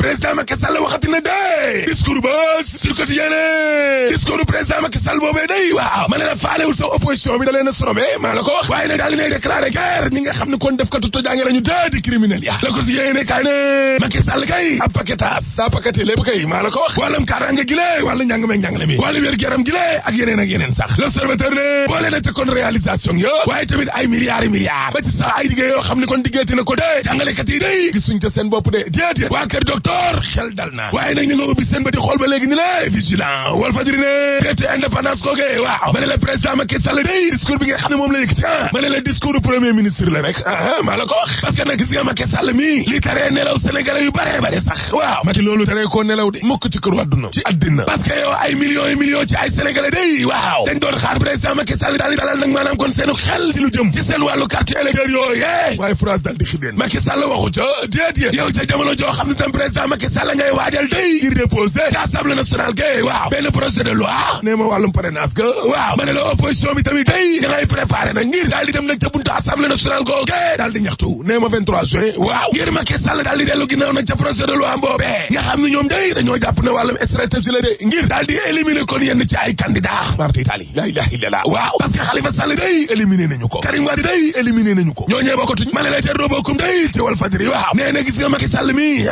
président Macky Sall waxati na de discours ba sur quotidien discours président Macky Sall boobee day waaw ma ne la faalewul sa opposition bi da leen a soromé maa la ko wax waaye nag daal dinay déclaré guerre ñi nga xam ne kon def ko tutto jànge lañu dee di criminel ya la ko si yéene kay ne Macky Sall kay ab paquetage sa paqueté lépp kay maa la ko wax wàllum kaaraange gi lee wàllu njàng meeg njàngale mi wàllu wér-gu-yaram gi lee ak yeneen sax l'observateur ne boole na ca kon réalisation yo waaye tamit ay milliards ba ci sax ay liggéey yoo xam ne kon diggeeti na ko dee jàngalekat yi day gisuñ te seen bopp de déedéet waa kër docteur xel dal na waaye nag ñu nga ubbi seen ba di xool ba léegi ni la vigilant Walf Fadjri ne déete indépendance kooge waaw ma ne la président Macky Sall day discours bi nga xam ne moom la yëkkati ma ne la discours premier ministre la rek maa la ko wax parce que nag gis nga Macky Sall mi li taree nelaw sénégalais yu bare sax waaw Macky loolu taree koo nelaw de mukk ci këru àdduna ci àddina parce que yow ay millions et millions ci ay sénégalais day waaw dañ doon xaar président Macky Sall daal di dalal nag maanaam kon seenu xel ci lu jëm ci seen wàllu carte électeur yooyu waaye France daal di xideen Macky Sall waxu ca déedéet yow ca jamono joo xam ne tam président Macky Sall ngay waajal day ngir déposer ci assemblée nationale ga waaw benn projet de loi nee ma wàllum parrainage ga waaw ma ne la opposition bi tamit day da ngay préparé nag ngir daal di dem nag ca buntu assemblée nationale go ga daal di ñaxtu nee ma 23 juin waaw ngir Macky Sall daal di dellu ginnaaw nag ca projet de loi boobee nga xam ne ñoom day dañoo jàpp ne wàllum stratégie la de ngir daal di éliminer kon yenn ci ay candidat marti Italie la ilaha illallah waaw parce que Khalifa Sall day éliminer nañu ko Karim Wade day éliminer nañu ko ñooñee bokkatuñ ma ne la Thierno Bocoum day ci Walf Fadjri waaw nee na gis nga Macky Sall mi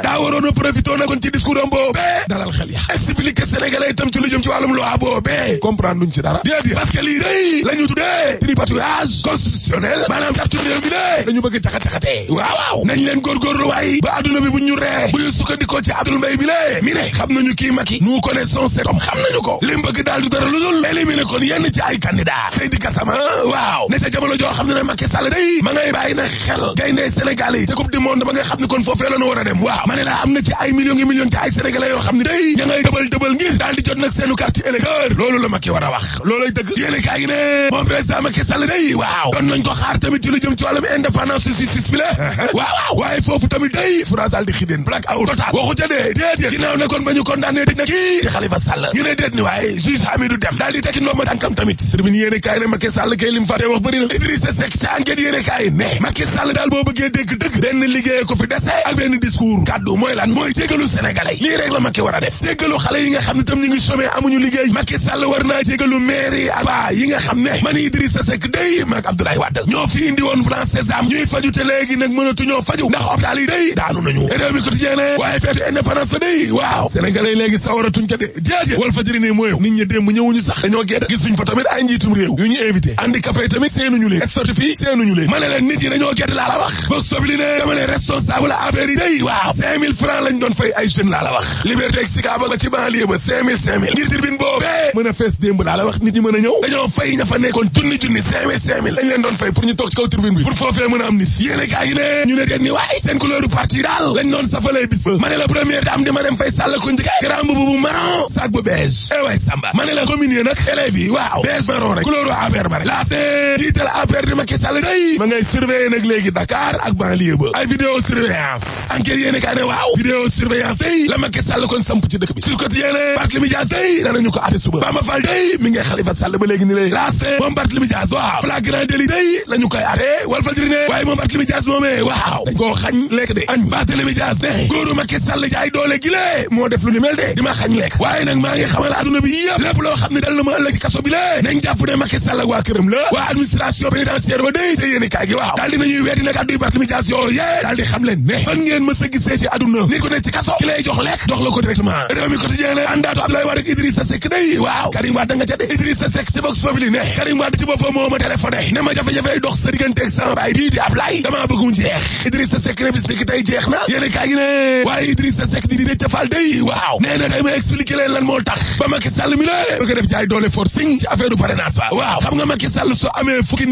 daa waroon a profité na kon ci discours am boobee dalal xel ya expliquer sénégalais itam ci lu jëm ci wàllum loi boobee comprendre duñ ci dara déedéet parce que lii day la ñu tuddee tripatouillage constitutionnel maanaam cartu réew mi de dañu bëgg caxat-caxatee waaw nañ leen góorgóorlu waay ba adduna bi bu ñu ree bu ñu sukkandikoo ci Abdoul Mbaye bi lée mi ne xam nañu kii Macky nous connaissons cet homme xam nañu ko lim bëgg daal du dara lu dul éliminer kon yenn ci ay candidat Seydi Gassama waaw ne ca jamono joo xam ne ne Macky Sall day ma ngay bàyyi na xel gaynde Sénégal yi ca coupe du monde ba nga xam ne kon foofee la ñu war a dem waaw ma ne la am na ci ay millions ci ay sénégalais yoo xam ne day ña ngay dëbal ngir daal di jot nag seenu carte électeur loolu la Macky war a wax looloy dëgg yéene kaa gi ne moom président Macky Sall day waaw kon nañ ko xaar tamit ci lu jëm ci wàllum indépendance justice bi la waaw waaye foofu tamit day France daal di xideen black out total waxu ca dee déet ginnaaw ne kon ba ñu condamné tëj na kii di Khalifa Sall ñu ne déet ni waaye juge Hamidou Dème daal di tekki ndooma tànkam tamit tribune yéene kaay ne Macky Sall kay lim fàtte wax bëri na Idrissa Seck ci enquête yéene kaay ne Macky Sall daal boo bëggee dégg dëgg benn liggéey ko fi dese ak benn discours kaddu mooy lan mooy jéggalu sénégalais lii rek la Macky war a def jéggalu xale yi nga xam ne tam ñu ngi chômé amuñu liggéey Macky Sall war naa jéggalu maire yi ak baa yi nga xam ne man Idrissa Seck day maag Abdoulaye Wade ñoo fi indi woon plan Sésame ñuy faju te léegi nag mënatuñoo faju ndax hôpital yi day daanu nañu réew mi quotidien ne waaye feetu indépendance ba day waaw sénégalais léegi sawaratuñ ca de jéejee Walf Fadjri ne mooy nit ñi démb ñëwuñu sax dañoo gedd gisuñ fa tamit ay njiitum réew yu ñu invité handicapé yi tamit seenuñu leen experts fii seenuñu leen ma ne leen nit ñi dañoo gedd laa la wax boog sobli ne dama ne responsable affaire yi day waaw 5000 francs lañ doon fay ay jeunes laa la wax liberté ak Sicap ba ci banlieue ba 5000 ngir tribune boobee mën a fees démb laa la wax nit ñi mën a ñëw dañoo fay ña fa nekkoon junni 5000 lañ leen doon fay pour ñu toog ci kaw tribune bi pour foofee mën a am nit yéene kaa gi ne ñu ne den ni waay seen couleur parti daal lañ doon safalee bis ba ma ne la première dame di Marème Faye Sall ko njëkk grand mbubu bu marron sac bu beige waay Samba ma ne la commune yi nag élèves yi waaw beige marron rek couleur affaire bare la c'est jiital affaire di Macky Sall day ma ngay surveiller nag léegi Dakar ak banlieue ba ay vidéo surveillance enquête yéene kaa ne waaw vidéo surveillance day la Macky Sall kon samp ci dëkk bi sur quotidien Barthélémy Dias day danañu ko ate suba Bamba Fall day mi ngi Khalifa Sall ba léegi ni lay la c'est moom Barthélémy Dias waaw flagrant délit day lañu koy ate Walf Fadjri ne waaye moom Barthélémy Dias moomee waaw dañ koo xañ lekk de añ Barthélémy Dias ne góoru Macky Sall jaay doole gi lée moo def lu ni mel de di ma xañ lekk waaye nag maa ngi xamal adduna bi yëpp lépp loo xam ne dal na ma ëllëg ci kaso bi lée nañ jàpp ne Macky Sall ak waa këram la waa administration pénitentiaire ba day te yéeni kaay gi waaw daal di nañuy weeti na kàddu yu Barthélémy Dias yooyee daal di xam leen ne fan ngeen mës a gisee ci adduna nit ko ne ci kaso ki lay jox lekk jox la ko directement réew mi quotidien ne àndaatu Abdoulaye Wade ak Idrissa Seck day waaw Karim Wade nga ca de Idrissa Seck ci Vox Populi ne Karim Wade ci boppam moo ma téléphoné ne ma jafe-jafe dox sa diggante ak sama baay bii di Ablaye damaa bëgg mu jeex Idrissa Seck ne bis ni ki tey jeex na yéeni kaay gi ne waaye Idrissa Seck di Déthié Fall day waaw nee na tey ma expliqué leen lan moo tax ba Macky Sall mi la bëgg a def jaay doole forcing ci affaire du parrainage ba waaw xam nga Macky Sall soo amee fukki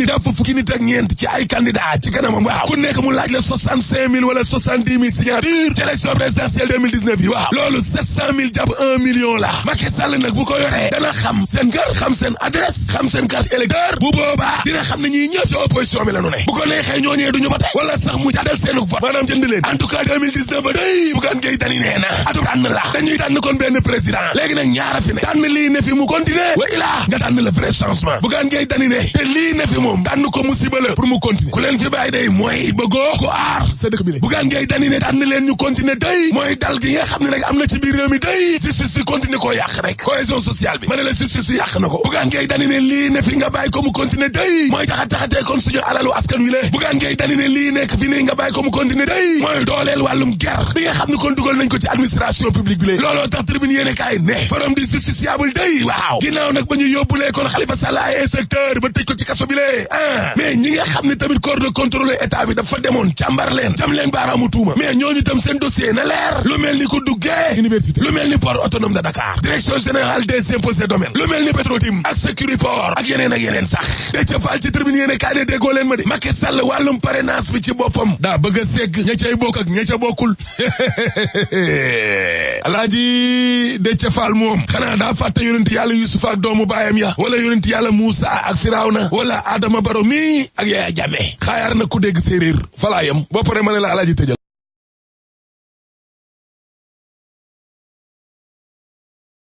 nit ak ñeent ci ay candidat ci kanamam waaw ku nekk mu laaj la 65 000 wala 70 000 signature ci élection présidentielle 2019 yi waaw loolu 700 000 jàpp 1 million la Macky Sall nag bu ko yoree dana xam seen kër xam seen adresse xam seen carte électeur bu boobaa dina xam ne ñi ñëpp ci opposition bi la nu ne bu ko neexee ñooñee duñu voté wala sax mu jàddal seenu vote maanaam jënd leen en tout cas 2019 ba day Bougane Gueye Dany nee na atu tànn la dañuy tànn kon benn président léegi nag ñaara fi ne tànn lii ne fi mu continuer wa ilaa nga tànn le vrai changement Bougane Gueye Dany ne te lii ne fi moom tànn ko musiba la pour mu continuer ku leen fi bàyyi day mooy bëggoo ko aar sa dëkk bi le Bougane Gueye Dany ne tànn leen ñu continuer day mooy dal gi nga xam ne nag am na ci biir réew mi day justice bi continuer koo yàq rek cohésion sociale bi ma ne la justice bi yàq na ko Bougane Gueye Dany ne lii ne fi nga bàyyi ko mu continuer day mooy jaxat-jaxatee kon suñu alalu askan wi le Bougane Gueye Dany ne lii nekk fi nii nga bàyyi ko mu continuer day mooy dooleel wàllum ger bi nga xam ne kon dugal nañ ko ci administration publique bi le looloo tax tribune yéene kaay ne forum du justiciable day waaw ginnaaw nag ba ñu yóbbulee kon Khalifa Sall ay inspecteur ba tëj ko ci kaso bi le mais ñi nga xam ne tamit corps de contrôle état bi dafa demoon càmbar leen jam leen baaraamu tuuma mais ñooñu tam seen dossier na leer lu mel ni ko duggee université lu mel ni port autonome de Dakar direction générale des impôts et domaines lu mel ni Petrotim ak Sécuriport ak yeneen sax de ca faal ci tribune yéene kaay ne déggoo leen ma di Macky Sall wàllum parrainage bi ci boppam daa bëgg a segg ña cay bokk ak ña ca bokkul alaaji de ca faal moom xanaa daa fàtte yonent yàlla Yusufa ak doomu baayam ya wala yonent yàlla Muusa ak Firawna wala Adama Baro mi ak Yaya Jammeh xaayaar na ku dégg séeréer falaayam boo pare ma ne la alaaji tëjal